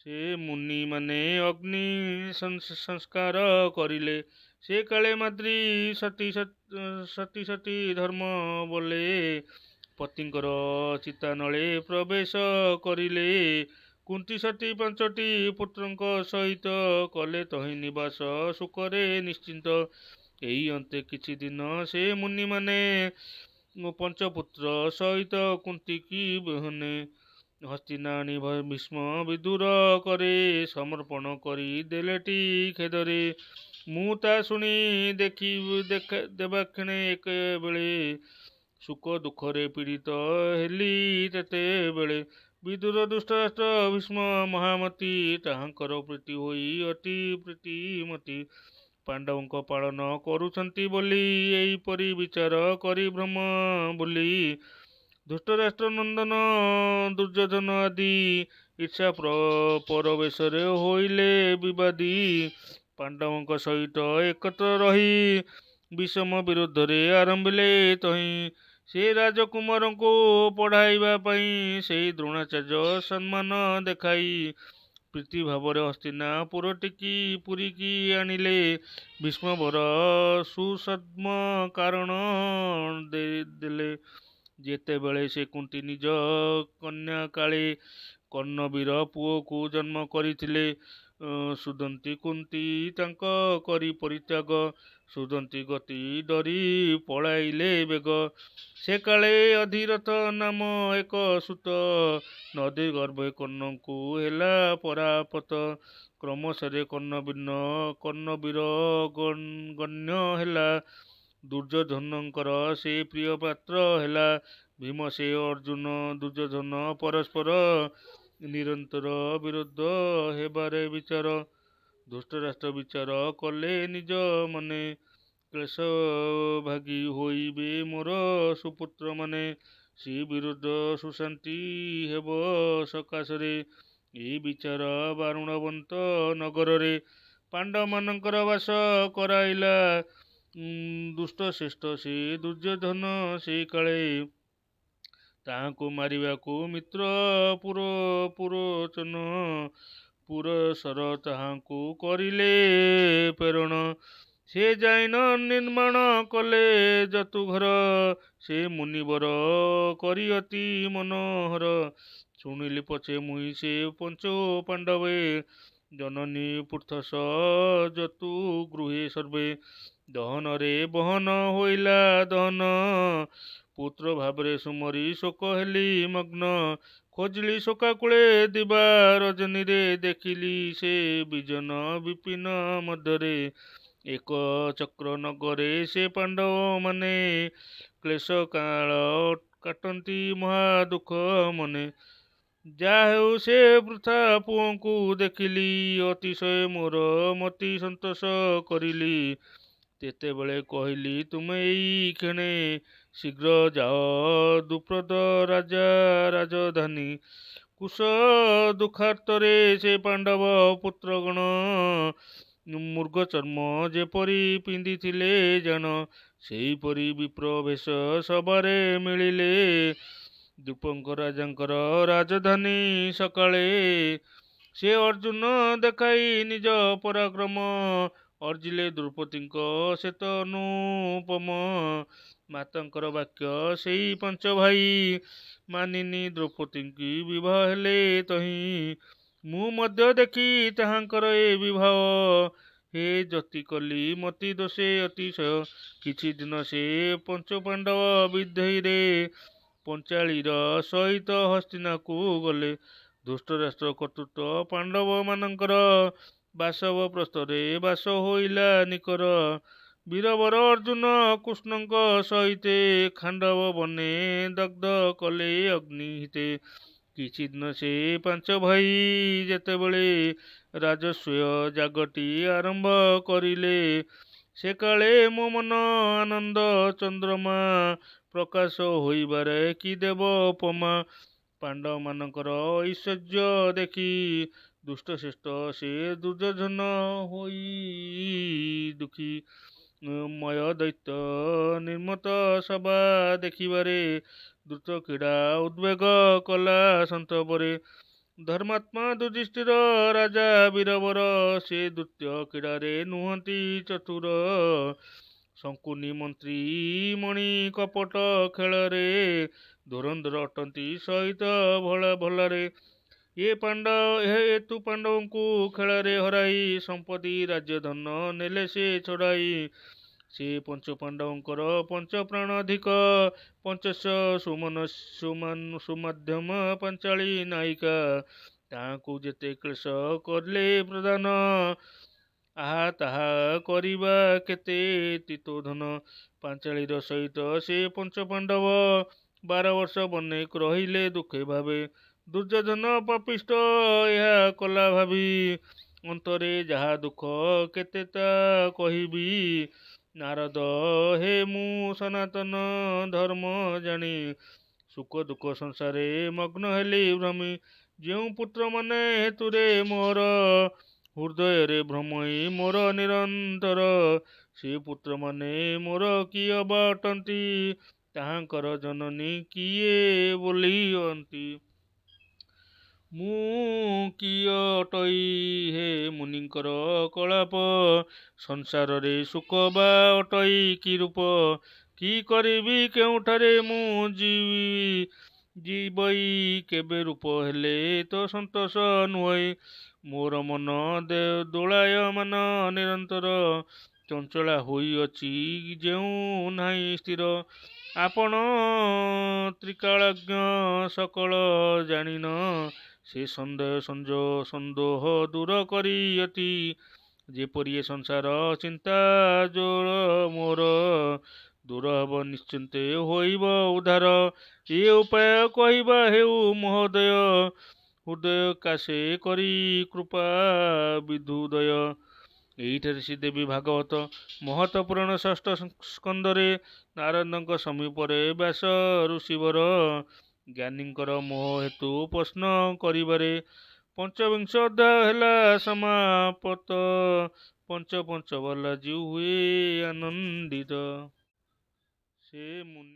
ସେ ମୁନିମାନେ ଅଗ୍ନି ସଂସ୍କାର କରିଲେ। ସେ କାଳେ ମାଦ୍ରୀ ସତୀ ସତୀ ସତୀ ଧର୍ମ ବୋଲେ ପତିଙ୍କର ଚିତାନଳେ ପ୍ରବେଶ କରିଲେ। କୁନ୍ତୀ ସତୀ 5ଟି ପୁତ୍ରଙ୍କ ସହିତ କଲେ ତହିଁ ନିବାସ ସୁଖରେ ନିଶ୍ଚିନ୍ତ। ଏହି ଅନ୍ତେ କିଛି ଦିନ ସେ ମୁନିମାନେ ପଞ୍ଚପୁତ୍ର ସହିତ କୁନ୍ତୀକି ବିହନେ ହସ୍ତିନା ଆଣି ଭୀଷ୍ମ ବିଦୁର କରେ ସମର୍ପଣ କରି ଦେଲେଟି ଖେଦରେ। ମୁଁ ତା ଶୁଣି ଦେଖି ଦେବାକ୍ଷଣେ ଏକବେଳେ ସୁଖ ଦୁଃଖରେ ପୀଡ଼ିତ ହେଲି ତେତେବେଳେ। ବିଦୁର ଦୁଷ୍ଟରାଷ୍ଟ୍ର ଭୀଷ୍ମ ମହାମତି ତାହାଙ୍କର ପ୍ରୀତି ହୋଇ ଅତି ପ୍ରୀତିମତି। ପାଣ୍ଡବଙ୍କ ପାଳନ କରୁଛନ୍ତି ବୋଲି ଏହିପରି ବିଚାର କରି ଭ୍ରମ ବୋଲି ଧୃତରାଷ୍ଟ୍ର ନନ୍ଦନ ଦୁର୍ଯ୍ୟୋଧନ ଆଦି ଈର୍ଷା ପରବେଶରେ ହୋଇଲେ ବିବାଦୀ। ପାଣ୍ଡବଙ୍କ ସହିତ ଏକତ୍ର ରହି ବିଷମ ବିରୁଦ୍ଧରେ ଆରମ୍ଭିଲେ ତହିଁ। ସେ ରାଜକୁମାରଙ୍କୁ ପଢ଼ାଇବା ପାଇଁ ସେହି ଦ୍ରୋଣାଚାର୍ଯ୍ୟ ସମ୍ମାନ ଦେଖାଇ ପ୍ରୀତି ଭାବରେ ହସ୍ତିନାପୁରଟିକି ପୁରିକି ଆଣିଲେ। ଭୀଷ୍ମବର ସୁସଦ୍ମ କାରଣ ଦେଲେ। ଯେତେବେଳେ ସେ କୁନ୍ତୀ ନିଜ କନ୍ୟା କାଳେ କର୍ଣ୍ଣବୀର ପୁଅକୁ ଜନ୍ମ କରିଥିଲେ, ସୁଦନ୍ତୀ କୁନ୍ତୀ ତାଙ୍କ କରି ପରିତ୍ୟାଗ। ସୁଦନ୍ତୀ ଗତି ଡରି ପଳାଇଲେ ବେଗ। ସେ କାଳେ ଅଧିରଥ ନାମ ଏକ ସୁତ ନଦୀ ଗର୍ଭେ କର୍ଣ୍ଣଙ୍କୁ ହେଲା ପରାପତ। କ୍ରମଶରେ କର୍ଣ୍ଣବୀର ଗଣ୍ୟ ହେଲା। ଦୁର୍ଯ୍ୟୋଧନଙ୍କର ସେ ପ୍ରିୟ ପାତ୍ର ହେଲା। ଭୀମ ସେ ଅର୍ଜୁନ ଦୁର୍ଯ୍ୟୋଧନ ପରସ୍ପର ନିରନ୍ତର ବିରୁଦ୍ଧ ହେବାରେ ବିଚାର। ଧୃତରାଷ୍ଟ୍ର ବିଚାର କଲେ ନିଜ ମନେ, କ୍ଳେଶ ଭାଗୀ ହୋଇବେ ମୋର ସୁପୁତ୍ରମାନେ। ସେ ବିରୁଦ୍ଧ ସୁଶାନ୍ତି ହେବ ସକାଶରେ। ଏହି ବିଚାର ବାରୁଣବନ୍ତ ନଗରରେ ପାଣ୍ଡବମାନଙ୍କର ବାସ କରାଇଲା। ଦୁଷ୍ଟଶ୍ରେଷ୍ଠ ସେ ଦୁର୍ଯ୍ୟୋଧନ ସେ କାଳେ ତାହାଙ୍କୁ ମାରିବାକୁ ମିତ୍ର ପୁରୋଚନ ପୁରସର ତାହାଙ୍କୁ କରିଲେ ପ୍ରେରଣ। ସେ ଯାଇନ ନିର୍ମାଣ କଲେ ଯତୁଘର ସେ ମୁନିବର କରି ଅତି ମନୋହର। ଶୁଣିଲି ପଛେ ମୁହିଁ ସେ ପଞ୍ଚ ପାଣ୍ଡବେ ଜନନୀ ପୃଥସ ଯତୁ ଗୃହେ ସର୍ବେ। ଦହନରେ ବହନ ହୋଇଲା ଦହନ ପୁତ୍ର ଭାବରେ ସୁମରି ଶୋକ ହେଲି ମଗ୍ନ। ଖୋଜିଲି ଶୋକାକୁଳେ ଦିବା ରଜନୀରେ ଦେଖିଲି ସେ ବିଜନ ବିପିନ ମଧ୍ୟରେ। ଏକ ଚକ୍ର ନଗରେ ସେ ପାଣ୍ଡବମାନେ କ୍ଳେଶ କାଳ କାଟନ୍ତି ମହା ଦୁଃଖ ମନେ। ଯା ହେଉ ସେ ବୃଥା ପୁଅଙ୍କୁ ଦେଖିଲି ଅତିଶୟ ମୋର ମତି ସନ୍ତୋଷ କରିଲି। ତେତେବେଳେ କହିଲି ତୁମେ ଏଇ କ୍ଷଣେ ଶୀଘ୍ର ଯାଅ ଦ୍ରୁପଦ ରାଜା ରାଜଧାନୀ। କୁଶ ଦୁଃଖାର୍ତ୍ତରେ ସେ ପାଣ୍ଡବ ପୁତ୍ରଗଣ ମୃଗ ଚର୍ମ ଯେପରି ପିନ୍ଧିଥିଲେ ଜାଣ ସେହିପରି ବିପ୍ର ବେଶ ସଭାରେ ମିଳିଲେ। ଦ୍ରୁପଙ୍କ ରାଜାଙ୍କର ରାଜଧାନୀ ସକାଳେ ସେ ଅର୍ଜୁନ ଦେଖାଇ ନିଜ ପରାକ୍ରମ ଅର୍ଜିଲେ ଦ୍ରୌପଦୀଙ୍କ ଶ୍ଵେତ ଅନୁପମ। ମାତାଙ୍କର ବାକ୍ୟ ସେଇ ପାଞ୍ଚ ଭାଇ ମାନିନୀ ଦ୍ରୌପଦୀଙ୍କୁ ବିବାହ ହେଲେ ତହିଁ। ମୁଁ ମଧ୍ୟ ଦେଖି ତାହାଙ୍କର ଏ ବିବାହ ହେ ଯତି କଲି ମତି ଦୋଷେ ଅତିଶୟ। କିଛି ଦିନ ସେ ପଞ୍ଚପାଣ୍ଡବ ବିଧେଇରେ ପଞ୍ଚାଳୀର ସହିତ ହସ୍ତିନାକୁ ଗଲେ। ଧୃତରାଷ୍ଟ୍ର କର୍ତ୍ତୃତ୍ୱ ପାଣ୍ଡବମାନଙ୍କର ବାସବ ପ୍ରସ୍ଥରେ ବାସ ହୋଇଲା ନିକର। ବୀରବର ଅର୍ଜୁନ କୃଷ୍ଣଙ୍କ ସହିତେ ଖାଣ୍ଡବ ବନେ ଦଗ୍ଧ କଲେ ଅଗ୍ନିହିତେ। କିଛି ଦିନ ସେ ପାଞ୍ଚ ଭାଇ ଯେତେବେଳେ ରାଜସୂୟ ଯାଗଟି ଆରମ୍ଭ କରିଲେ, ସେକାଳେ ମୋ ମନ ଆନନ୍ଦ ଚନ୍ଦ୍ରମା ପ୍ରକାଶ ହୋଇବାରେ କି ଦେବ ଉପମା। ପାଣ୍ଡବମାନଙ୍କର ଐଶ୍ୱର୍ଯ୍ୟ ଦେଖି ଦୁଷ୍ଟଶ୍ରେଷ୍ଠ ସେ ଦୁର୍ଯ୍ୟୋଧନ ହୋଇ ଦୁଃଖୀ। ମୟ ଦୈତ୍ୟ ନିର୍ମତ ସଭା ଦେଖିବାରେ ଦ୍ରୁତ କ୍ରୀଡ଼ା ଉଦ୍ବେଗ କଲା ସନ୍ତପରେ। ଧର୍ମାତ୍ମା ଯୁଧିଷ୍ଠିର ରାଜା ବୀରବର, ସେ ଦ୍ୱିତୀୟ କ୍ରୀଡ଼ାରେ ନୁହନ୍ତି ଚତୁର। ଶଙ୍କୁନି ମନ୍ତ୍ରୀ ମଣି କପଟ ଖେଳରେ ଧୁରନ୍ଧର ଅଟନ୍ତି ସହିତ ଭଳ ଭଲରେ। ଏ ପାଣ୍ଡ ହେ ତୁ ପାଣ୍ଡବଙ୍କୁ ଖେଳରେ ହରାଇ ସମ୍ପତ୍ତି ରାଜ୍ୟ ଧନ ନେଲେ ସେ ଛଡ଼ାଇ। ସେ ପଞ୍ଚ ପାଣ୍ଡବଙ୍କର ପଞ୍ଚ ପ୍ରାଣାଧିକ ପଞ୍ଚଶ ସୁମନ ସୁମାନ ସୁମାଧ୍ୟମ ପାଞ୍ଚାଳୀ ନାୟିକା। ତାହାଙ୍କୁ ଯେତେ କ୍ଳେଶ କଲେ ପ୍ରଦାନ, ଆହା ତାହା କରିବା କେତେ ତିତୋଧନ। ପାଞ୍ଚାଳୀର ସହିତ ସେ ପଞ୍ଚ ପାଣ୍ଡବ 12 ବର୍ଷ ବନେ ରହିଲେ ଦୁଃଖେ ଭାବେ। ଦୁର୍ଯ୍ୟୋଧନ ପାପିଷ୍ଠ ଏହା କଲା ଭାବି ଅନ୍ତରେ ଯାହା ଦୁଃଖ କେତେ ତା କହିବି। ନାରଦ ହେ ମୁଁ ସନାତନ ଧର୍ମ ଜାଣି ସୁଖ ଦୁଃଖ ସଂସାରେ ମଗ୍ନ ହେଲି ଭ୍ରମି। ଯେଉଁ ପୁତ୍ରମାନେ ହେତୁରେ ମୋର ହୃଦୟରେ ଭ୍ରମଇ ମୋର ନିରନ୍ତର, ସେ ପୁତ୍ରମାନେ ମୋର କି ଅବା ଅଟନ୍ତି, ତାହାଙ୍କର ଜନନୀ କିଏ ବୋଲିଅନ୍ତି? ମୁଁ କି ଅଟଇ ହେ ମୁନିଙ୍କର କଳାପ, ସଂସାରରେ ସୁଖ ବା ଅଟଇ କି ରୂପ? କି କରିବି କେଉଁଠାରେ ମୁଁ ଯିବି ଯିବଇ, କେବେ ରୂପ ହେଲେ ତ ସନ୍ତୋଷ ନୁହଇ। ମୋର ମନ ଦୋଳାୟମାନ ନିରନ୍ତର, ଚଞ୍ଚଳା ହୋଇଅଛି ଯେଉଁ ନାହିଁ ସ୍ଥିର। ଆପଣ ତ୍ରିକାଳଜ୍ଞ ସକଳ ଜାଣିନ, ସେ ସନ୍ଦେହ ସନ୍ଦେହ ଦୂର କରିଅତି। ଯେପରି ଏ ସଂସାର ଚିନ୍ତା ଜୋର ମୋର ଦୂର ହେବ, ନିଶ୍ଚିନ୍ତେ ହୋଇବ ଉଦ୍ଧାର। ଏ ଉପାୟ କହିବା ହେଉ ମହୋଦୟ, ହୃଦୟ କାଶେ କରି କୃପା ବିଧୁଦୟ। ଏହିଠାରେ ଶ୍ରୀଦେବୀ ଭାଗବତ ମହତ ପୁରାଣ ଷଷ୍ଠ ସ୍କନ୍ଧରେ ନାରଦଙ୍କ ସମୀପରେ ବ୍ୟାସ ଋଷିବର ଜ୍ଞାନୀଙ୍କର ମୋହ ହେତୁ ପ୍ରଶ୍ନ କରିବାରେ ପଞ୍ଚବିଂଶ ଅଧ୍ୟାୟ ହେଲା ସମାପତ। ପଞ୍ଚ ପଞ୍ଚ ବାଲାଜୀ ହୁଏ ଆନନ୍ଦିତ। ସେ ମୁନି